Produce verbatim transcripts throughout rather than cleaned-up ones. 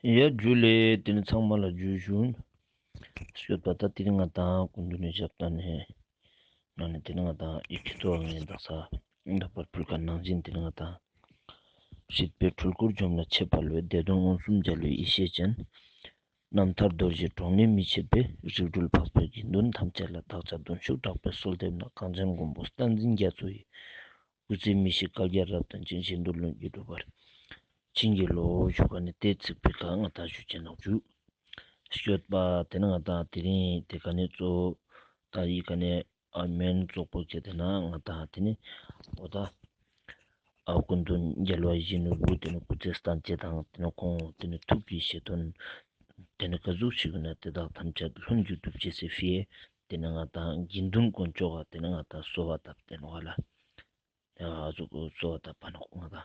ཡ་ཇུ་ལེ། དེ་ནི་ཚང་མ་ལ་ཇུ་ཞུ། སྐྱོད་པ་ད་དེ་རིང་ང་དང་སྐུ་མདུན་ནས་ཞབས་ཏང་ནས་ང་ནི་དེ་ནི་ང་དང་ཨི་ཁི་ཏོ་ངའི་དག་ས་འདོད་པར་ཕུལ་ཁ་ནང་བཞིན་དེ་ནི་ང་དང་སྲིད་པའི་འཁྲུལ་འཁོར་འཇོམས་ལ་ཆེས་དཔའ་བའི། བདེ་དོན་མངོན་སུམ་རྒྱལ་བའི་ཡེ་ཤེས་ཅན། རྣམ་ཐར་རྡོ་རྗེ་གྲོང་ནས་མི་ཕྱེད་པའི། རིག་གྲོལ་འཕགས་པའི་དགེ་འདུན་ཐམས་ཅད་ལ། བདག་ཅག་གདུང་ཤུགས་དྲག་པོས་གསོལ་འདེབས་ན། གངས་ཅན་མགོན་པོ་བསྟན་འཛིན་རྒྱ་མཚོ་ཡི། སྐུ་ཚེ་མི་ཤིགས་བསྐལ་བརྒྱར་རབ་བརྟན་ཅིང་། གཞན་དོན་ལྷུན་གྱིས་འགྲུབ་པར་བྱིན་གྱིས་རློབས། ཞུ་ག་ནས་དེ་ཚིག་པའི་ཁ་ང་དང་ཞུ་ཅན་ནོག་ཇུ། སྐྱོད་པ་དེ་ནི་ང་དང་དེ་རིང་དེ་ག་ནས་གཙོ་ད་ཡི་ག་ནས་ཨ་མེན་གཙོ་བོ་ཁྱེད་དེ་ན་ང་དང་དེ་ནི་འོ་ད་ཨ་སྐུ་མདུན་རྒྱལ་བ་ཡིད་བཞིན་ནོར་བུ་དེ་ནི་སྐུ་ཚེ་བརྟན་ཅེས་དང་དེ་ནི་ཁོང་དེ་ནི་ཐུགས་ཀྱི་བཞེད་དོན་དེ་ནི་ག་ཟུག་ཞིག་ཡོད་ན་དེ་དག་ཐམས་ཅད་ལྷུན་གྱིས་གྲུབ་ཅེས་སི་ཕིའ་དེ་ནི་ང་དང་དགེ་འདུན་དཀོན་མཆོག་ག་དེ་ནི་ང་དང་གསོལ་བ་བཏབ་དེ་ནོག་ལ། ཡ་ཨ་ཟུག་གསོལ་བ་བཏབ་པ་ནོག་ང་དང་།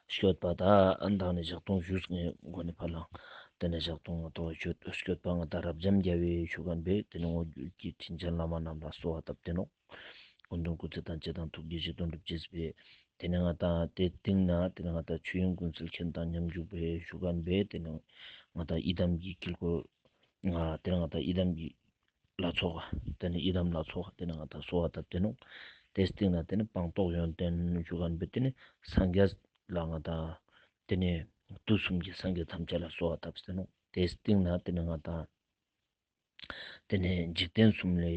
སྐྱོད་པ་ད་ཨ་མདང་ནས་ཞག་སྟོང་བཞུགས་ངའི་མགོ་ནས་ཕར་ལངས། དེ་ནས་ཞག་སྟོང་ང་དང་སྐྱོད་སྐྱོད་པ་ང་དང་རབ་འབྱམས་རྒྱལ་བའི་ཞུ་གན་པས་དེ་ནི་དངོས་བརྒྱུད་ཀྱི་དྲིན་ཅན་བླ་མ་རྣམས་ལ་གསོལ་བ་བཏབ་དེ་ནོག་སྐུ་མདུན་སྐུ་ཚེ་དང་བཅས་དང་ཐུགས་ཀྱི་བཞེད་དོན་འགྲུབ་ཅེས་པས། དེ་ནས་ང་དང་དེ་སྟེང་ན་དེ་ནས་ང་དང་ཆོས་དབྱིངས་ཀུན་གསལ་མཁྱེན་དང་མཉམ་འཇུག་པའི་ཞུ་གན་པས་དེ་ནས་ང་དང་ཡི་དམ་གྱི་དཀྱིལ་འཁོར། ང་དེ་ནས་ང་དང་ཡི་དམ་གྱི་ལྷ་ཚོགས། དེ་ནས་ཡི་དམ་ལྷ་ཚོགས་དེ་ནས་ང་དང་གསོལ་བ་བཏབ་དེ་ནོག་དེ་སྟེང་ན་དེ་ནས་སྤངས་རྟོགས་ཡོན་ཏན་ཞུ་གན་པས་དེ་ནས་སངས་རྒྱས་ལ་ང་དང་དེ་ནས་དུས་གསུམ་གྱི་སངས་རྒྱས་ཐམས་ཅད་ལ་གསོལ་བ་བཏབ་དེ་ནོག་དེ་སྟེང་ན་དེ་ནས་ང་དང་དེ་ནས་འཇིག་རྟེན་གསུམ་ལས་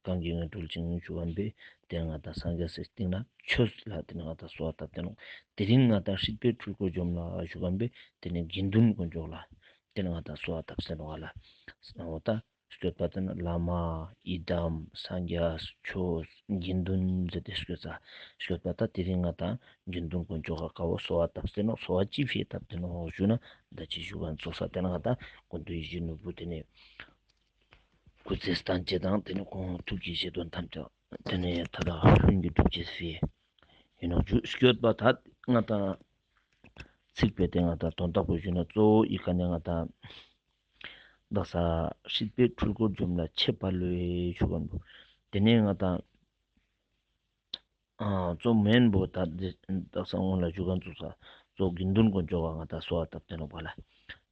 གང་གིས་ངེས་གྲོལ་ཅིང་ཞུ་གན་པས་དེ་ནས་ང་དང་སངས་རྒྱས་སི་སྟེང་ན་ཆོས་ལ་དེ་ནས་ང་དང་གསོལ་བ་བཏབ་དེ་ནོག་དེ་རིང་ང་དང་སྲིད་པའི་འཁྲུལ་འཁོར་འཇོམས་ལ་ཞུ་གན་པས་དེ་ནས་དགེ་འདུན་དཀོན་མཆོག་ལ་དེ་ནས་ང་དང་གསོལ་བ་བཏབ་ཟེར་ནོག་ལ། འོ་ད་སྐྱོད་པ་དེ་ནི་བླ་མ་ཡི་དམ་སངས་རྒྱས་ཆོས་དགེ་འདུན་ཟེར་ཏེ་སྐྱོད་ས། སྐྱོད་པ་ད་དེ་རིང་ང་དང་དགེ་འདུན་དཀོན་མཆོག་ག་ག་བོ་གསོལ་བ་བཏབ་སྟེ་ནོག་གསོལ་བ་ཅི་ཕིའ་བཏབ་སྟེ་ནོག་ཞུ་ན་ད་ཅི་ཞུ་གན་ཚོགས་ས་དེ་ནི་ང་དང་སྐུ་མདུན་ཡིད་བཞིན་ནོར་བུ་དེ་ནས་སྐུ་ཚེ་བརྟན་ཅེས་དང་དེ་ནས་ཁོང་ཐུགས་ཀྱི་བཞེད་དོན་ཐམས་ཅད་དེ་ནས་ད་ལྟ་ལྷུན་གྱིས་གྲུབ་ཅེས་ཕིའ་ཡིན་ནོག་ཞུ། སྐྱོད་པ་ད་ང་དང་ཚིག་པའི་སྟེང་ང་དང་དོན་དག་པོ་ཞུ་ན་གཙོ་བོ་ཡི་ག་ནས་ང་དང་བདག་ས་སྲིད་པའི་འཁྲུལ་འཁོར་འཇོམས་ལ་ཆེས་དཔའ་བའི་ཞུ་གན་པོ། དེ་ནས་ང་དང་ཨ་གཙོ་མེན་པོ་ད་འདི་བདག་ས་སྔོན་ལ་ཞུ་གན་ཚོགས་ས་གཙོ་དགེ་འདུན་དཀོན་མཆོག་ག་ང་དང་གསོལ་བ་བཏབ་དེ་ནོག་པ་ལ།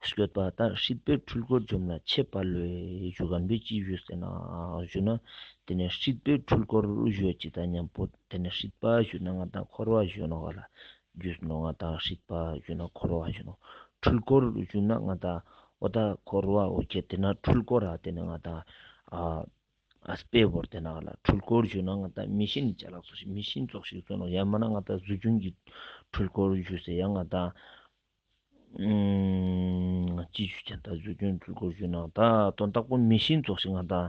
སྐྱོད་པ་ད་སྲིད་པའི་འཁྲུལ་འཁོར་འཇོམས་ལ་ཆེས་དཔའ་བའི་ཞུ་གན་པས་ཅི་ཞུས་ཟེར་ན་ཞུ་ན། དེ་ནས་སྲིད་པའི་འཁྲུལ་འཁོར་ཞུ་ཅེས་དང་མཉམ་པོ་དེ་ནས་སྲིད་པ་ཞུ་ན་ང་དང་འཁོར་བ་ཞུ་ནོག་ག་ལ། རྒྱུས་ནོ་ང་དང་སྲིད་པ་ཞུ་ན་འཁོར་བ་ཞུ་ནོག་འཁྲུལ་འཁོར་ཞུ་ན་ང་དང་འོ་ད་འཁོར་བ་འོ་ཁྱེད་དེ་ན་འཁྲུལ་འཁོར་ར་དེ་ནས་ང་དང་ཨ་ཨ་དཔེ་བོར་དེ་ན་ག་ལ་འཁྲུལ་འཁོར་ཞུ་ན་ང་དང་མི་ཤིན་ཅ་ལག་ཚོགས་ཤིག་མི་ཤིན་ཚོགས་ཤིག་ཚོ་ནོག་ཡང་མིན་ན་ང་དང་གཟུགས་ཅན་གྱི་འཁྲུལ་འཁོར་ཞུ་ཟེར་ཡང་ང་དང་ཨུམ། ཅི་ཞུ་ཅན་ད་གཟུགས་ཅན་འཁྲུལ་འཁོར་ཞུ་ན་ད་དོན་དག་པོ་མི་ཤིན་ཚོགས་ཤིག་ང་དང་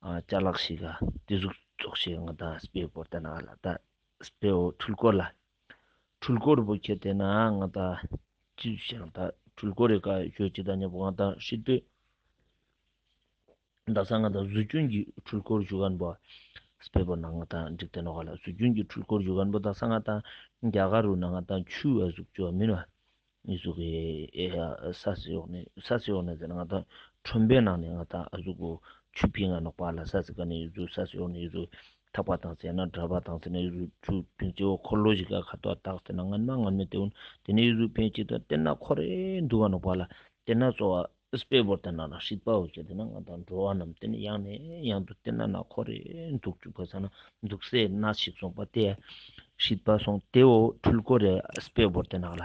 ཨ་ཅ་ལག་ཤིག་ག་དེ་གཟུགས་ཚོགས་ཤིག་ང་དང་དཔེ་བོར་དེ་ན་ག་ལ་ད་དཔེ་བོ་འཁྲུལ་འཁོར་ལ། འཁྲུལ་འཁོར་བོ་ཁྱེད་དེ་ན་ང་དང་ཅི་ཞིག་ད་འཁྲུལ་འཁོར་རེ་ཀ་ཞོ་ཅི་ད་ཉེ་བོ་ང་དང་སྲིད་པའི་ད་ས་ང་དང་གཟུགས་ཅན་གྱི་འཁྲུལ་འཁོར་ཞུ་གན་པོ་དཔེ་བོ་ན་ང་དང་འགྲིག་དེ་ནོག་ག་ལ། གཟུགས་ཅན་གྱི་འཁྲུལ་འཁོར་ཞུ་གན་པོ་ད་ས་ང་དང་རྒྱ་གར་རུ་ན་ང་དང་ཆུ་བ་གཟུགས་ཅོ་མིན་བ་ཨི་ཟུག་གི་ཨེ་ཡ་ས་སི་འོག་ནས་ས་སི་འོག་ནས་ཟེར་ན་ང་དང་ཁྲོན་པའི་ནང་ནས་ང་དང་ཨ་ཟུག་གོ་ཆུ་ཕིང་ང་ནོག་པ་ལ། ས་སི་ཀ་ནས་ཨི་ཟུག་ས་སི་འོག་ནས་ཨི་ཟུག་ཐག་པ་དང་ཟེར་ན་གྲྭ་པ་དང་ཟེར་ན་ཨི་ཟུག་ཆུ་ཕིང་ཅེ་འོ་འཁོར་ལོ་ཞིག་ག་ཁ་ཐོག་བཏགས་ཟེར་ན་ངན་མ་ངན་མེ་དེ་འུན་དེ་ནས་ཨི་ཟུག་ཕིང་ཅེ་དང་དེ་ན་འཁོར་རེ་འདུག་ག་ནོག་པ་ལ། དེ་ན་གཙོ་བ་དཔེ་བོར་དེ་ན་ན་སྲིད་པ་འོ་ཁྱེད་དེ་ན་ང་དང་འགྲོ་བ་རྣམས་དེ་ནས་ཡང་ནས་ཡང་དུ་དེ་ན་ན་འཁོར་རེ་འདུག་བཅུག་པ་ས་ན་འདུག་སེ་ན་ཞིག་སོང་པ་དེ་སྲིད་པ་སོང་དེ་འོ་འཁྲུལ་འཁོར་རེ་དཔེ་བོར་དེ་ན་ལ།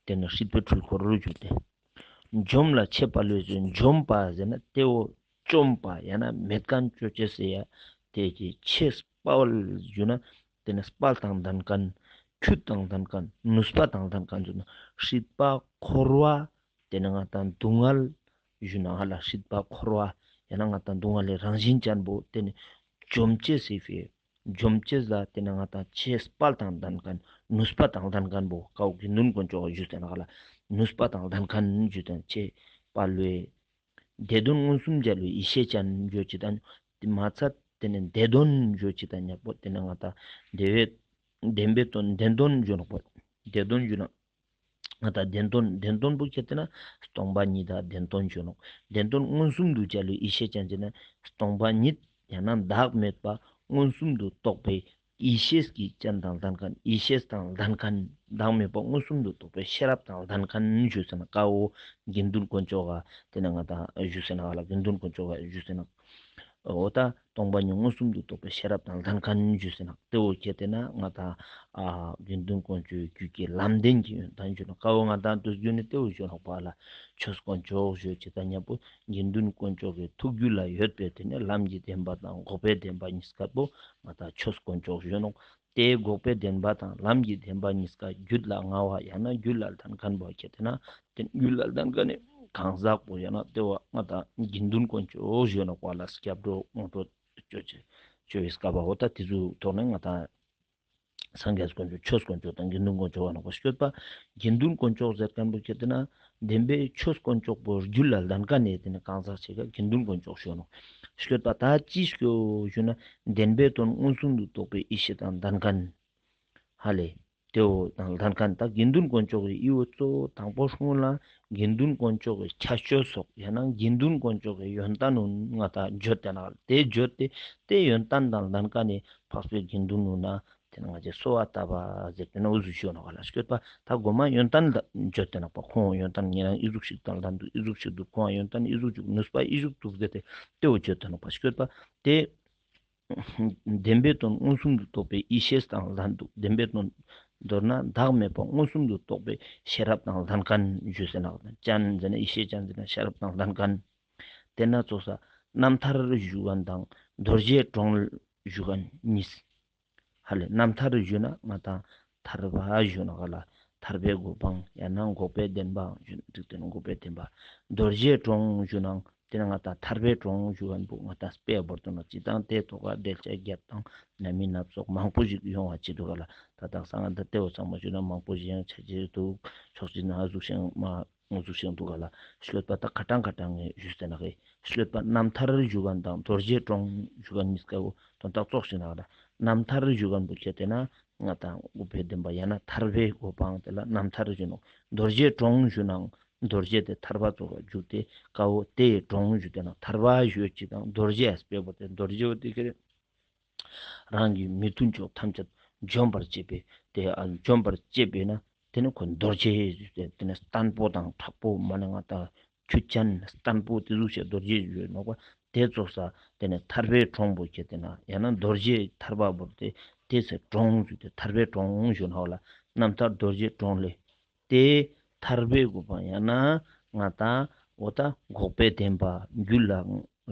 དེ་ནི་སྲིད་པའི་འཁྲུལ་འཁོར་རུ་གྱུར་ཏེ། འཇོམས་ལ་ཆེས་དཔའ་བའི་ཟེར་འཇོམས་པ་ཟེར་ན་དེ་འོ་བཅོམ་པ་ཡང་ན་མེད་མཁན་ཅོ་ཅེས་ཟེར་ཡ་དེ་གི་ཆེས་དཔའ་བ་ཞུ་ན་དེ་ནི་དཔལ་དང་ལྡན་མཁན་མཐུ་དང་ལྡན་མཁན་ནུས་པ་དང་ལྡན་མཁན་ཞུ་ན་སྲིད་པ་འཁོར་བ་དེ་ནི་ང་དང་སྡུག་བསྔལ་ཞུ་ན་ང་ལ་སྲིད་པ་འཁོར་བ་ཡང་ན་ང་དང་སྡུག་བསྔལ་ལས་རང་བཞིན་ཅན་པོ་དེ་ནི་འཇོམས་ཅེས་ཟེར་བའི། འཇོམས་བྱེད་ལ་དེ་ནི་ང་དང་ཆེས་དཔལ་དང་ལྡན་མཁན་ནུས་པ་དང་ལྡན་མཁན་པོ་ཀའོ་དགེ་འདུན་དཀོན་མཆོག་ཞུས་ཏེ་ན་ག་ལ་ནུས་པ་དང་ལྡན་མཁན་ཞུས་ཏེ་ཆེས་དཔའ་བའི་བདེ་དོན་མངོན་སུམ་རྒྱལ་བའི་ཡེ་ཤེས་ཅན་ཞུ་ཅི་དང་མ་ཚད་དེ་ནི་བདེ་དོན་ཞུ་ཅི་དང་ཉག་པོ་དེ་ནི་ང་དང་བདེ་བའི་བདེན་པའི་དོན་བདེན་དོན་ཞུ་ནོག་པོ་བདེ་དོན་ཞུ་ན། ང་དང་བདེན་དོན་བདེན་དོན་པོ་ཁྱེད་དེ་ན་སྟོང་པ་ཉིད་དང་བདེན་དོན་ཞུ་ནོག་བདེན་དོན་མངོན་སུམ་དུ་བྱ་ལུས་ཡེ་ཤེས་ཅན་ཅེ་ན་སྟོང་པ་ཉིད་ཡང་ན་བདག་མེད་པ་མངོན་སུམ་དུ་རྟོགས་པའི་ ཡེ་ཤེས་ཀྱི་སྤྱན་དང་ལྡན་མཁན། ཡེ་ཤེས་དང་ལྡན་མཁན། བདག་མེད་པ་མངོན་སུམ་དུ་རྟོགས་པའི་ཤེས་རབ་དང་ལྡན་མཁན་ཞུ་ཟེར་ན་ཀ་བོ་དགེ་འདུན་དཀོན་མཆོག་ག་དེ་ནས་ང་དང་ཞུ་ཟེར་ན་ག་ལ་དགེ་འདུན་དཀོན་མཆོག་ག་ཞུ་ཟེར་ན། འོ་ད་སྟོང་པ་ཉིད་མངོན་སུམ་དུ་རྟོགས་པའི་ཤེས་རབ་དང་ལྡན་མཁན་ཞུ་ཟེར་ན་དེ་བོ་ཁྱེད་དེ་ན་ང་དང་ཨ་དགེ་འདུན་དཀོན་མཆོག་རྒྱུད་ཀྱི་ལམ་བདེན་གྱི་ཡོན་ཏན་ཞུ་ན་ཀ་བོ་ང་དང་དུས་རྒྱུན་ནས་དེ་བོ་ཞུ་ན་པ་ལ་ཆོས་དཀོན་མཆོག་ཞུ་ཅི་ད་མཉམ་པོ་དགེ་འདུན་དཀོན་མཆོག་གི་ཐུགས་རྒྱུད་ལ་ཡོད་པའི་དེ་ནས་ལམ་གྱི་བདེན་པ་དང་འགོག་པའི་བདེན་པ་གཉིས་ཀ་པོ་ང་དང་ཆོས་དཀོན་མཆོག་ཞུ་ནོག་དེའི་འགོག་པའི་བདེན་པ་དང་ལམ་གྱི་བདེན་པ་གཉིས་ཀ་རྒྱུད་ལ་མངའ་བ་ཡང་ན་རྒྱུད་ལ་ལྡན་མཁན་པོ་ཁྱེད་དེ་ན་དེ་རྒྱུད་ལ་ལྡན་མཁན་ནི་གང་ཟག་པོ་ཡང་ན་དེ་བ་ང་དང་དགེ་འདུན་དཀོན་མཆོག་ཞུ་ནོག་པ་ལ་སྐྱབས་འགྲོ་དངོས་གྲུབ་སྤྱོད་ཅེས་སྐལ་བ་འོ་ད་དེ་ཚོའི་ཐོག་ནས་ང་དང་སངས་རྒྱས་དཀོན་མཆོག་ཆོས་དཀོན་མཆོག་དང་དགེ་འདུན་དཀོན་མཆོག་ག་ནོག་པ་སྐྱོད་པ། དགེ་འདུན་དཀོན་མཆོག་ཟེར་མཁན་པོ་ཁྱེད་དེ་ན་བདེན་པའི་ཆོས་དཀོན་མཆོག་པོ་རྒྱུད་ལ་ལྡན་མཁན་ནས་དེ་ནས་གང་ཟག་ཅིག་ག་དགེ་འདུན་དཀོན་མཆོག་ཞུ་ནོག་སྐྱོད་པ། ད་ཅི་སྐྱོ་ཞུ་ན་བདེན་པའི་དོན་མངོན་སུམ་དུ་རྟོགས་པའི་ཡེ་ཤེས་དང་ལྡན་མཁན། ཧ་ལས། དེ་བོ་དང་ལྡན་མཁན། ད་དགེ་འདུན་དཀོན་མཆོག་གི་ཡི་བོ་གཙོ་བོ་དང་པོ་སྔོན་ལ་དགེ་འདུན་དཀོན་མཆོག་གི་ཁྱད་ཆོས་སོགས་ཡང་ན་དགེ་འདུན་དཀོན་མཆོག་གི་ཡོན་ཏན་ནུ་ང་དང་བརྗོད་དེ་ན་དེ་བརྗོད་དེ་དེ་ཡོན་ཏན་དང་ལྡན་མཁན་ནི་འཕགས་པའི་དགེ་འདུན་ནུ་ན་དེ་ན་ང་ཅི་གསོལ་བ་བཏབ་པ་ཟེར་དེ་ན་འུ་ཟུ་ཞུ་ནོག་ག་ལ་སྐྱོད་པ། ད་གོ་མ་ཡོན་ཏན་ལ་བརྗོད་དེ་ན་པ་ཁོང་ཡོན་ཏན་ཉེ་རང་ཨི་ཟུག་ཞིག་དང་ལྡན་འདུག་ཨི་ཟུག་ཞིག་འདུག་ཁོང་ཡོན་ཏན་ཨི་ཟུག་ཅིག་ནུས་པ་ཨི་ཟུག་འདུག་ཟེར་དེ་དེ་བོ་བརྗོད་དེ་ན་པ་སྐྱོད་པ། དེ་བདེན་པའི་དོན་མངོན་སུམ་དུ་རྟོགས་པའི་ཡེ་ཤེས་དང་ལྡན་འདུག་བདེན་པའི་དོན། མདོར་ན་བདག་མེད་པ་མངོན་སུམ་དུ་རྟོགས་པའི་ཤེས་རབ་དང་ལྡན་མཁན་ཞུ་ཟེར་ན་ཅན་ཟེར་ན་ཡེ་ཤེས་ཅན་ཟེར་ན་ཤེས་རབ་དང་ལྡན་མཁན། དེ་ན་ཚོགས་ས་རྣམ་ཐར་ཞུ་མཁན་དང་རྡོ་རྗེ་གྲོང་ཞུ་མཁན་གཉིས། ཧ་ལས་རྣམ་ཐར་ཞུ་ན་ང་དང་ཐར་པ་ཞུ་ན་ག་ལ་ཐར་པའི་གོ་འཕང་ཡང་ན་འགོག་པའི་བདེན་པ་ཞུ་ན་འགྲིག་དེ་ན་འགོག་པའི་བདེན་པ། རྡོ་རྗེ་གྲོང་ཞུ་ན་དེ་ན་ང་དང་ཐར་པའི་གྲོང་ཞུ་མཁན་པོ་ང་དང་དཔེ་བོར་དུ་ན་ཅི་དང་དེ་ཐོག་ག་འགྲེལ་བཤད་བརྒྱབ་དང་རྣམ་སྨིན་སྣ་ཚོགས་མང་པོ་ཞིག་ཡོང་བ་ཅི་འདུག་ག་ལ། ད་དག་ས་ང་དང་དེ་བོ་ཚང་མ་ཞུ་ན་མང་པོ་ཞིག་ཡང་ཆ་ཅི་འདུག་ཕྱོགས་ཅི་ན་ཨ་ཟུག་ཤིང་མ། ང་ཚོ་ཤེས་འདུག་ག་ལ། ཤོད་པ་ད་ཁ་ཏང་ཁ་ཏང་ངས་ཞུས་ཟེར་ན་གི། ཤོད་པ་རྣམ་ཐར་ཞུ་མཁན་དང་རྡོ་རྗེ་གྲོང་ཞུ་མཁན་གཉིས་ཀ་བོ་དོན་དག་ཙོགས་ཤིག་ན་ག་ལ། རྣམ་ཐར་ཞུ་མཁན་པོ་ཁྱེད་དེ་ན་ང་དང་འགོག་པའི་བདེན་པ་ཡང་ན་ཐར་པའི་གོ་འཕང་དེ་ལ་རྣམ་ཐར་ཞུ་ནོག་རྡོ་རྗེ་གྲོང་ཞུ་ནའང་རྡོ་རྗེ་དེ་ཐར་པ་ཙོགས་ལ་འཇུག་སྟེ་ཀ་བོ་དེ་གྲོང་ཞུ་དེ་ན་ཐར་པ་ཞུ་ཅིག་དང་རྡོ་རྗེ་ཨ་སྤེ་བོ་དེ་རྡོ་རྗེ་བོ་དེ་ཁེ་རེ། རང་གི་མི་མཐུན་ཕྱོགས་ཐམས་ཅད་འཇོམས་པར་བྱེད་པའི་དེ་ཨ་འཇོམས་པར་བྱེད་པས་ན་དེ་ནི་ཁོ་རྡོ་རྗེ་ཟེར་དེ་ནི་བརྟན་པོ་དང་མཁྲེགས་པོ་མ་ནི་ང་ད་ཁྱུ་ཅན་བརྟན་པོ་དེ་ཟུག་བྱས་རྡོ་རྗེ་ཡོད་ནོག་པ། དེ་ཙོགས་ས་དེ་ནི་ཐར་པའི་གྲོང་པོ་ཁྱེད་དེ་ན་ཡང་ན་རྡོ་རྗེ་ཐར་པ་བོར་ཏེ་དེ་ཚེ་གྲོང་ཞུ་དེ་ཐར་པའི་གྲོང་ཞུ་ནོག་ལ་རྣམ་ཐར་རྡོ་རྗེ་གྲོང་ལས། དེ་ཐར་པའི་གོ་འཕང་ཡང་ན་ང་དང་འོ་ད་འགོག་པའི་བདེན་པ་རྒྱུད་ལ་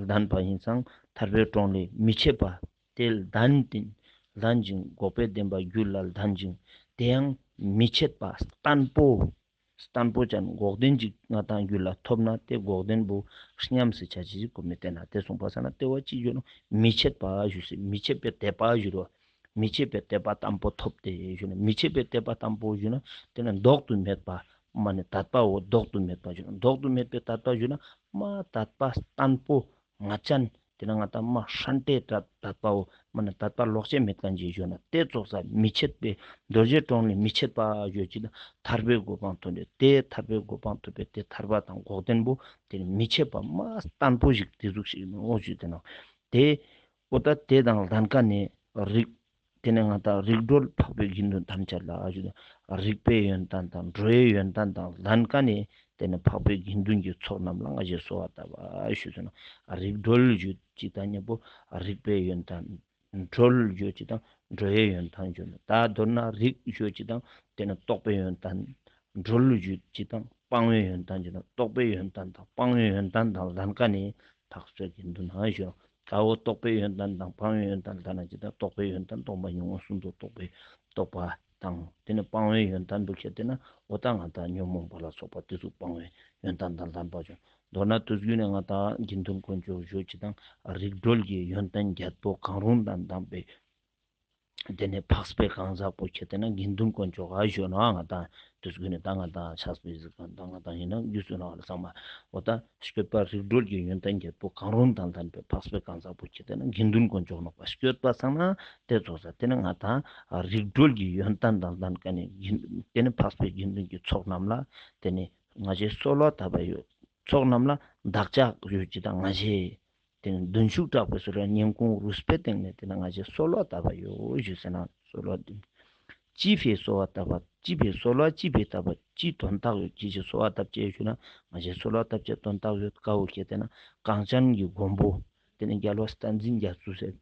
ལྡན་པ་ཡིན་ཙང་ཐར་པའི་གྲོང་ལས་མི་ཕྱེད་པ་དེ་ལྡན་ཏིང་ལྡན་ཅིང་འགོག་པའི་བདེན་པ་རྒྱུད་ལ་ལྡན་ཅིང་དེ་ཡང་མི་ཕྱེད་པ་བརྟན་པོ། བརྟན་པོ་ཅན་འགོག་བདེན་ཅིག་ང་དང་རྒྱུད་ལ་ཐོབ་ན་དེ་འགོག་བདེན་པོ་ཉམས་སུ་བྱ་ཅི་ཞིག་གོ་མི་བལྟས་ན་དེ་གསུངས་པ་ས་ན་དེ་བ་ཅི་ཞུ་ན་མི་ཕྱེད་པ་ཞུ་སྲིད་མི་ཕྱེད་པའི་དད་པ་ཞུ་རོ། མི་ཕྱེད་པའི་དད་པ་བརྟན་པོ་ཐོབ་སྟེ་ཞུ་ན་མི་ཕྱེད་པའི་དད་པ་བརྟན་པོ་ཞུ་ན་དེ་ནི་ལྡོག་ཏུ་མེད་པ་མ་ནི་དད་པའོ་ལྡོག་ཏུ་མེད་པ་ཞུ་ན་ལྡོག་ཏུ་མེད་པའི་དད་པ་ཞུ་ན་མ་དད་པ་བརྟན་པོ་ང་ཅན་དེ་ན་ང་ད་མ་ཧྲན་ཏེ་དད་དད་པའོ་མ་ནི་དད་པ་ལོག་ཆེ་མེད་མཁན་གྱི་ཞུ་ན་དེ་ཙོགས་ས་མི་ཕྱེད་པའི་རྡོ་རྗེ་གྲོང་ནས་མི་ཕྱེད་པ་ཞུ་ཅི་ན་ཐར་པའི་གོ་འཕང་ཐོབ་ནས་དེ་ཐར་པའི་གོ་འཕང་ཐོབ་པའི་དེ་ཐར་པ་དང་འགོག་བདེན་པོ་དེ་ནི་མི་ཕྱེད་པ་མ་བརྟན་པོ་ཞིག་དེ་ཟུག་ཞིག་ནོ་ཞུ་དེ་ན། དེ། ཨོ་ད་དེ་དང་ལྡན་ཀ་ནས་རིགས། དེ་ནས་ང་དང་རིགས་གྲོལ་འཕགས་པའི་དགེ་འདུན་ཐམས་ཅད་ལ་ཞུ་ན། རིགས་པའི་ཡོན་ཏན་དང་འགྲོ་བའི་ཡོན་ཏན་དང་ལྡན་ཀ་ནས་དེ་ནས་འཕགས་པའི་དགེ་འདུན་གྱི་ཚོགས་རྣམས་ལ་ང་ཞེས་གསོལ་བ་བཏབ་པ་ཞུ་ཟེར་ན། རིགས་གྲོལ་ཞུ་ཅིག་དང་མཉམ་པོ་རིགས་པའི་ཡོན་ཏན། གྲོལ་ཞུ་ཅིག་དང་འགྲོ་བའི་ཡོན་ཏན་ཞུ་ན། ད་མདོར་ན་རིགས་ཞུ་ཅིག་དང་དེ་ནས་རྟོགས་པའི་ཡོན་ཏན། གྲོལ་ཞུ་ཅིག་དང་སྤང་བའི་ཡོན་ཏན་ཞུ་ན། རྟོགས་པའི་ཡོན་ཏན་དང་སྤང་བའི་ཡོན་ཏན་དང་ལྡན་ཀ་ནས་འཕགས་པའི་དགེ་འདུན་ན་ཞུ། ཀ་བོ་རྟོགས་པའི་ཡོན་ཏན་དང་སྤང་བའི་ཡོན་ཏན་ལ་ན་ཅི་ལྟར་རྟོགས་པའི་ཡོན་ཏན་སྟོང་པ་ཉིད་མངོན་སུམ་དུ་རྟོགས་པའི་རྟོགས་པ་དང་དེ་ནས་སྤང་བའི་ཡོན་ཏན་པོ་ཁྱེར་ཏེ་ན་འོ་ད་ང་དང་ཉོན་མོངས་པ་ལ་སོགས་པ་དེ་ཚོ་སྤང་བའི་ཡོན་ཏན་དང་ལྡན་པ་བྱུང་། མདོར་ན་དུས་རྒྱུན་ནས་ང་དང་དགེ་འདུན་དཀོན་མཆོག་ཞུ་ཅིག་དང་རིགས་གྲོལ་གྱི་ཡོན་ཏན་བརྒྱད་པོ་གང་རུང་དང་ལྡན་པའི་དེ་ནས་འཕགས་པའི་གང་ཟག་པོ་ཁྱེར་ཏེ་ན་དགེ་འདུན་དཀོན་མཆོག་ག་ཞུ་ན་ང་དང་དུས་རྒྱུན་ནས་ད་ང་དང་ཆགས་པའི་གཟིགས་སྐང་དང་ང་དང་ཡིན་ན་རྒྱུ་སུ་ན་བ་ལ་ཚང་མ་འོ་ད་སྤྱོད་པ་རིགས་གྲོལ་གྱི་ཡོན་ཏན་བརྒྱད་པོ་གང་རུང་དང་ལྡན་པའི་འཕགས་པའི་གང་ཟག་པོ་ཁྱེར་ཏེ་ན་དགེ་འདུན་དཀོན་མཆོག་ནོག་པ་སྤྱོད་པ་ཚང་ན་དེ་ཚོགས་ས་དེ་ནས་ང་དང་རིགས་གྲོལ་གྱི་ཡོན་ཏན་དང་ལྡན་ཀ་ནས་དགེ་དེ་ནས་འཕགས་པའི་དགེ་འདུན་གྱི་ཚོགས་རྣམས་ལ་དེ་ནས་ང་ཞེས་གསོལ་བ་བཏབ་པ་ཡོད། ཚོགས་རྣམས་ལ་བདག་ཅག་ཡོད་ཅི་དང་ང་ཞེས། དེ་ནི་གདུང་ཤུགས་དྲག་པོས་གསོལ་བ་སྙིང་ཁུང་རུས་པའི་གཏིང་ནས་དེ་ནི་ང་ཞའི་གསོལ་བ་བཏབ་པ་ཡོད་ཞུས་ཟེར་ན། གསོལ་བ་འདེབས། ཅི་ཕིའི་གསོལ་བ་བཏབ་པ། ཅི་ཕིའི་གསོལ་བ་ཅི་ཕིའི་བཏབ་པ་ཅི་དོན་དག་ཡོད། ཅི་ཞིག་གསོལ་བ་བཏབ་ཅེས་ཞུ་ན། ང་ཞའི་གསོལ་བ་བཏབ་ཅེས་དོན་དག་ཡོད། ཀ་བོ་ཁྱེད་དེ་ན་གངས་ཅན་གྱི་མགོན་པོ་དེ་ནི་རྒྱལ་བ་བསྟན་འཛིན་རྒྱ་མཚོ་ཟེར།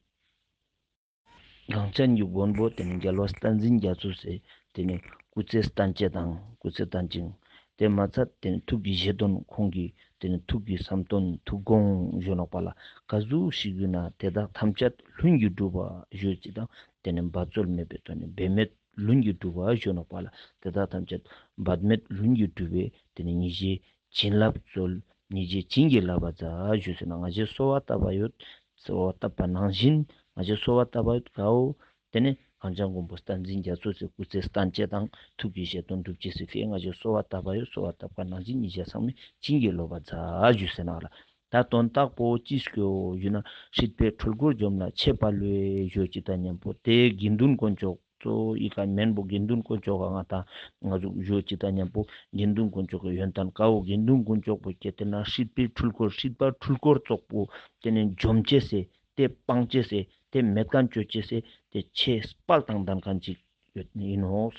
གངས་ཅན་གྱི་མགོན་པོ་དེ་ནི་རྒྱལ་བ་བསྟན་འཛིན་རྒྱ་མཚོ་ཟེར། དེ་ནི་སྐུ་ཚེ་བརྟན་ཅིང་དང་སྐུ་ཚེ་བརྟན་ཅིང་། དེ་མ་ཚད་དེ་ནི་ཐུགས་ཀྱི་བཞེད་དོན་ཁོང་གི་དེ་ནི་ཐུགས་ཀྱི་བསམ་དོན་ཐུགས་དགོངས་ཞུ་ནོག་པ་ལ། ག་ཟུག་ཞིག་ཡོད་ན་དེ་དག་ཐམས་ཅད་ལྷུན་གྱིས་གྲུབ་པ་ཞུ་ཅིག་དང་། དེ་ནི་འབད་རྩོལ་མེད་པའི་དོན་ནི་འབད་མེད་ལྷུན་གྱིས་གྲུབ་པ་ཞུ་ནོག་པ་ལ། དེ་དག་ཐམས་ཅད་འབད་མེད་ལྷུན་གྱིས་གྲུབ་པའི་དེ་ནི་ཉིད་ཀྱི་བྱིན་རླབས་སྩོལ། ཉིད་ཀྱི་བྱིན་གྱིས་བརླབས་པ་མཛད་ཞུས་ཟེར་ན། ང་ཞའི་གསོལ་བ་བཏབ་པ་ཡོད། གསོལ་བ་བཏབ་པ་ནང་བཞིན་ང་ཞའི་གསོལ་བ་བཏབ་པ་ཡོད་གའོ། དེ་ནི་གངས་ཅན་མགོན་པོ་བསྟན་འཛིན་རྒྱ་མཚོ་ཟེར་སྐུ་ཚེ་བརྟན་ཅེས་དང་ཐུགས་ཀྱི་བཞེད་དོན་འགྲུབ་ཅེས་སི་ཕིའ་ང་ཞའི་གསོལ་བ་བཏབ་པ་ཡོད། གསོལ་བ་བཏབ་པ་ནང་བཞིན་ཉིད་ཀྱི་ཚང་མས་བྱིན་གྱིས་རློབ་པ་མཛད་ཞུས་ཟེར་ན་ལ། ད་དོན་དག་པོ་ཅི་སྐྱོ་ཡོད་ན། སྲིད་པའི་འཁྲུལ་འཁོར་འཇོམས་ལ་ཆེས་དཔའ་ལོས་ཞུ་ཅིག་དང་མཉམ་པོ་དེ་དགེ་འདུན་དཀོན་མཆོག་གཙོ་བོ་ཨི་ཀ་མེན་པོ་དགེ་འདུན་དཀོན་མཆོག་ག་ང་དང་ང་ཟུག་ཞུ་ཅིག་དང་མཉམ་པོ་དགེ་འདུན་དཀོན་མཆོག་གི་ཡོན་ཏན་ཀ་བོ། དགེ་འདུན་དཀོན་མཆོག་པོ་ཁྱེད་དེ་ན་སྲིད་པའི་འཁྲུལ་འཁོར་སྲིད་པ་འཁྲུལ་འཁོར་ཙོགས་པོ་དེ་ནི་འཇོམས་ཅེས་སེ་དེ་སྤང་ཅེས་སེ་དེ་མེད་མཁན་བཅོ་ཅེས་སེ་དེ་ཆེས་དཔལ་དང་ལྡན་མཁན་ཅིག་ཡོད་ཡིན་ནོག།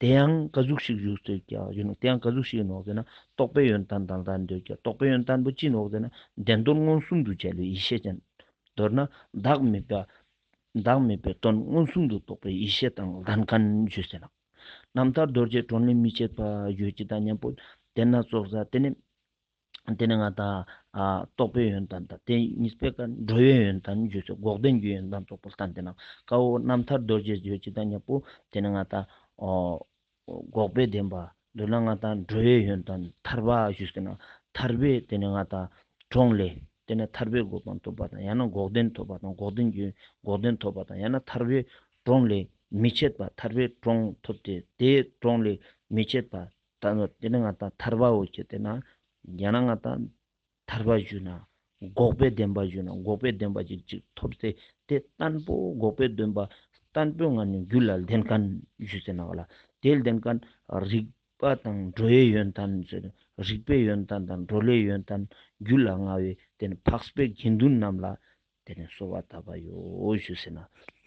དེ་ཡང་ག་ཟུག་ཞིག་ཞུ་ཟེར་ཀྱང་ཡིན་ནོག། དེ་ཡང་ག་ཟུག་ཞིག་ཡིན་ནོག་ཟེར་ན། རྟོགས་པའི་ཡོན་ཏན་དང་ལྡན་འདོད་ཀྱང་རྟོགས་པའི་ཡོན་ཏན་པོ་ཅི་ནོག་ཟེར་ན། བདེན་དོན་མངོན་སུམ་དུ་བྱས་ལ་ཡེ་ཤེས་ཅན། མདོར་ན་བདག་མེད་པ། བདག་མེད་པའི་དོན་མངོན་སུམ་དུ་རྟོགས་པའི་ཡེ་ཤེས་དང་ལྡན་མཁན་ཞུས་ཟེར་ན། རྣམ་ཐར་རྡོ་རྗེ་གྲོང་ལས་མི་ཕྱེད་པ་ཞུ་ཅིག་དང་མཉམ་པོ་དེ་ན་ཙོགས་ས་དེ་ནི་དེ་ནི་ང་དང་ཨ་རྟོགས་པའི་ཡོན་ཏན་དང་དེ་གཉིས་པའི་ཀ་འགྲོ་བའི་ཡོན་ཏན་ཞུས་ཟེར། འགོག་བདེན་གྱི་ཡོན་ཏན་ཙོགས་པོ་བསྟན་ཏེ་ན་ཀ་བོ། རྣམ་ཐར་རྡོ་རྗེ་ཞུ་ཅིག་དང་མཉམ་པོ་དེ་ནི་ང་དང་ཨོ། འགོག་པའི་བདེན་པ། མདོར་ན་ང་དང་འགྲོ་བའི་ཡོན་ཏན་ཐར་པ་ཞུས་ཟེར་ན། ཐར་པའི་དེ་ནི་ང་དང་གྲོང་ལས། དེ་ནི་ཐར་པའི་གོ་འཕང་ཐོབ་པ་དང་ཡང་ན་འགོག་བདེན་ཐོབ་པ་དང་། འགོག་བདེན་གྱི་འགོག་བདེན་ཐོབ་པ་དང་ཡང་ན་ཐར་པའི་གྲོང་ལས་མི་ཕྱེད་པ། ཐར་པའི་གྲོང་ཐོབ་སྟེ་དེའི་གྲོང་ལས་མི་ཕྱེད་པ། ད་ནི་དེ་ནི་ང་དང་ཐར་པ་འོ་ཁྱེད་དེ་ན་ཡང་ན་ང་དང་ཐར་པ་ཞུ་ན། འགོག་པའི་བདེན་པ་ཞུ་ན། འགོག་པའི་བདེན་པ་ཅིག་ཅིག་ཐོབ་སྟེ་དེ་བརྟན་པོ་འགོག་པའི་བདེན་པ་བརྟན་པོའི་ངང་ནས་རྒྱུད་ལ་ལྡན་མཁན་ཞུ་ཟེར་ན་བ་ལ། དེ་ལྡན་མཁན་རིག་པ་དང་འགྲོ་བའི་ཡོན་ཏན་ཟེར། རིག་པའི་ཡོན་ཏན་དང་འགྲོ་ལས་ཡོན་ཏན་རྒྱུད་ལ་མངའ་བའི་དེ་ནི་འཕགས་པའི་དགེ་འདུན་རྣམས་ལ་དེ་ནི་གསོལ་བ་བཏབ་པ་ཡོད་ཞུ་ཟེར་ན།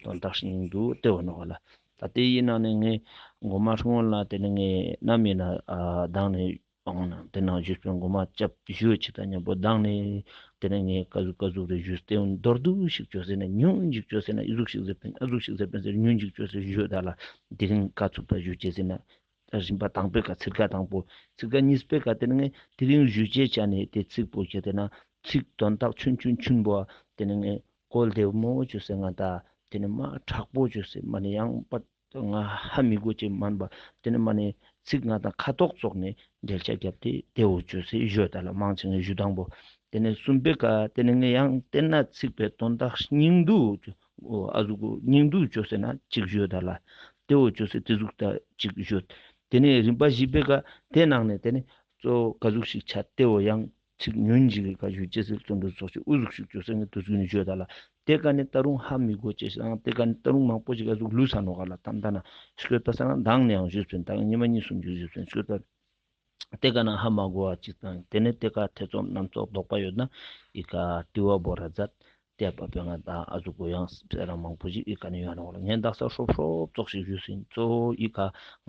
དོན་དག་སྙིང་སྡུག་དེ་འོ་ནོ་བ་ལ། ད་དེ་ཡིན་ན་ནི་ངས་མགོ་མ་སྔོན་ལ་དེ་ནི་ངས་ནམ་ཡིན་ན་ཨ་དང་ནི། ཨང་ན་དེ་ནང་ཞུས་པའི་མགོ་མ་སྐྱབས་ཞུ་ཅིག་དང་མཉམ་པོ་དང་ནི། དེ་ནས་ངས་ཀ་ཟུག་ཀ་ཟུག་རེ་ཞུས་ཏེ་མདོར་བསྡུས་ཤིག་བཅོས་ཟེར་ན་ཉུང་ཞིག་བཅོས་ཟེར་ན་ཨི་ཟུག་ཤིག་ཟེར་པིན། ཨ་ཟུག་ཤིག་ཟེར་པིན་ཟེར་ཉུང་ཞིག་བཅོས་ཟེར་ཞུ་ད་ལ། དེ་རིང་ཀ་ཚུགས་པ་ཞུ་ཅེས་ཟེར་ན། རིམ་པ་དང་པོའི་ཀ་ཚིག་ཀ་དང་པོ། ཚིག་ཀ་གཉིས་པའི་ཀ་དེ་ནས་ངས་དེ་རིང་ཞུ་ཅེས་བྱ་ནས་དེ་ཚིག་པོ་ཁྱེད་དེ་ན་ཚིག་དོན་དག་ཆུན་ཆུན་ཆུན་པོ་དེ་ནས་ངས་བཀོལ་བདེ་མོ་བཅོས་ཟེར། ང་ད་དེ་ནས་མ་དྲག་པོ་བཅོས་ཟེར་མ་ནས་ཡང་པ། ང་ཧ་མི་གོ་ཅེས་མིན་པ། དེ་ནི་མ་ནི་ཚིག་ང་དང་ཁ་ཐོག་ཙོགས་ནས་འགྲེལ་བཤད་བརྒྱབ་སྟེ་དེ་འོ་བཅོས་ཟེར་ཞུ་ད་ལ། མང་ཆེ་ངས་ཞུ་དང་པོ། དེ་ནས་གསུམ་པའི་ཀ་དེ་ནི་ངས་ཡང་དེ་ན་ཚིག་པའི་དོན་དག་སྙིང་སྡུག་ཨ་ཟུག་གུ་སྙིང་སྡུག་བཅོས་ཟེར་ན་གཅིག་ཞུ་ད་ལ། དེ་འོ་བཅོས་ཟེར་དེ་ཟུག་ད་གཅིག་ཞུ། དེ་ནས་རིམ་པ་བཞི་པའི་ཀ་དེ་ནང་ནས་དེ་ནི་གཙོ་བོ་ག་ཟུག་ཞིག་ཆ་དེ་འོ་ཡང་། ཚིག་ཉུང་ཞིག་གི་ཁ་ཞུ་ཅེས་ཟེར་བརྩོན་འགྲུས་ཚོགས་ཤིག་ཨུ་ཟུག་ཤིག་བཅོས་ཟེར་ངས་དུས་ཚོད་ནས་བརྗོད་ད་ལ། དེ་ཀ་ནས་ད་རུང་ཧ་མི་གོ་ཅེས་ཟེར་ཨང་དེ་ཀ་ནས་ད་རུང་མང་པོ་ཞིག་ཨ་ཟུག་ལུས་ས་ནོ་ག་ལ། ད་ལྟ་ན་སྐྱོད་པ་ས་ན་མདང་ནས་ཡང་ཞུས་ཟིན། ད་ཉི་མ་གཉིས་གསུམ་ཞིག་ཞུས་ཟིན་སྐྱོད་པ། དེ་ཀ་ན་ཧ་མ་གོ་བ་ཅིག་དང་དེ་ནས་དེ་ཀ་ཐེ་ཚོམ་རྣམ་རྟོག་དོགས་པ་ཡོད་ན་ཨི་ཀ་དྲི་བ་བོ་ར་མཛད། དེ་བ་པའི་ང་ད་ཨ་ཟུག་གོ་ཡང་སྤེ་ར་མང་པོ་ཞིག་ཨི་ཀ་ནས་ཡོད་ནོ་ག་ལ། ངས་འདག་ས་ཧྲོབ་ཧྲོབ་ཙོགས་ཤིག་ཞུས་ཟིན། གཙོ་བོ་ཨི་ཀ་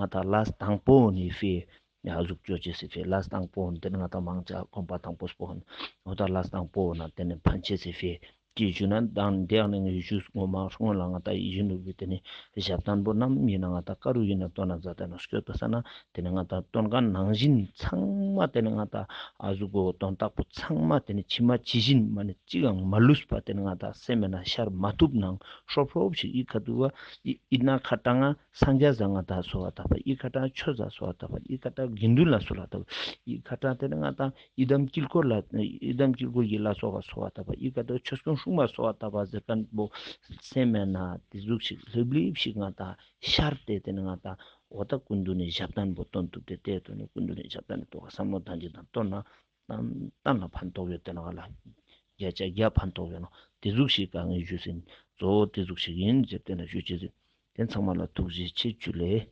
ང་ད་ལས་དང་པོ་ནས་ཕེ། ཡ་ཟུག་ཅོ་ཅེས་སི་ཕེ་ལས་དང་པོ་འོན་ཏེ་ང་དང་མང་ཆ་གོམ་པ་དང་པོ་སྤོ་ཧོན། འོ་ད་ལས་དང་པོ་ན་དེ་ནས་ཕན་ཆེ་སི་ཕེ་ཀྱི་ཞུ་ན་དང་འདི་ཡང་ནས་ངས་ཞུ་སྔོན་མ་སྔོན་ལ་ང་དང་ཡིད་བཞིན་ནོར་བུའི་དེ་ནས་ཞབས་བརྟན་པོ་ནམ་ཡིན་ན་ང་དང་ཀ་རུ་ཡིན་ན་སྟོན་ན་མཛད་དེ་ན་སྐྱོད་པ་ས་ན་དེ་ནས་ང་དང་སྟོན་ག་ནང་བཞིན་ཚང་མ་དེ་ནས་ང་དང་ཨ་ཟུག་གོ་དོན་དག་པོ་ཚང་མ་དེ་ནས་ཕྱི་མ་ཇི་བཞིན་མ་ནས་གཅིག་ཡང་མ་ལུས་པ་དེ་ནས་ང་དང་སེམས་མེད་ན་ཤར་མ་ཐུབ་ནང་ཧྲོབ་ཧྲོབ་ཞིག་ཡིད་ཁ་དུ་བ་ཡིད་ན་ཁ་གྲངས་སངས་རྒྱས་ཟ་ང་དང་གསོལ་བ་བཏབ་པ། ཡི་ཁ་གྲངས་ཆོས་ཟ་གསོལ་བ་བཏབ་པ། ཡི་ཁ་གྲངས་དགེ་འདུན་ལ་གསོལ་བ་བཏབ་པ། ཡི་ཁ་གྲངས་དེ་ནི་ང་དང་ཡི་དམ་དཀྱིལ་འཁོར་ལ་ཡི་དམ་དཀྱིལ་འཁོར་གྱི་ལ་སོགས་པ་གསོལ་བ་བཏབ་པ། ཡི་ཁ་གྲངས་ཆོས་སྐྱོང་སྲུང་མ་གསོལ་བ་བཏབ་པ་ཟེར་མཁན་པོ་སེམས་མེད་ན་དེ་ཟུག་ཞིག་ལྷེབ་ལྷེབ་ཞིག་ང་དང་ཤར་ཏེ་དེ་ནི་ང་དང་འོ་ད་ཀུན་འདུས་ནས་ཞབས་བརྟན་པོ་སྟོན་ཐུབ་སྟེ་དེ་དོན་ནི་ཀུན་འདུས་ནས་ཞབས་བརྟན་ནི་ཐོག་བསམ་བློ་གཏང་ཅིག་དང་བཏོན་ན། གཏན་གཏན་ལ་ཕན་ཐོགས་ཡོད་དེ་ན་ང་ལ། བརྒྱ་ཆ་བརྒྱ་ཕན་ཐོགས་ཡོད་ན་དེ་ཟུག་ཞིག་ག་ངས་ཞུས་ཟིན། གཙོ་བོ་དེ་ཟུག་ཞིག་ཡིན་ཟེར་དེ་ན་ཞུ་ཅི་ཟིན། དེ་ཚང་མ་ལ་ཐུགས་རྗེ་ཆེ་ཇུ་ལེ།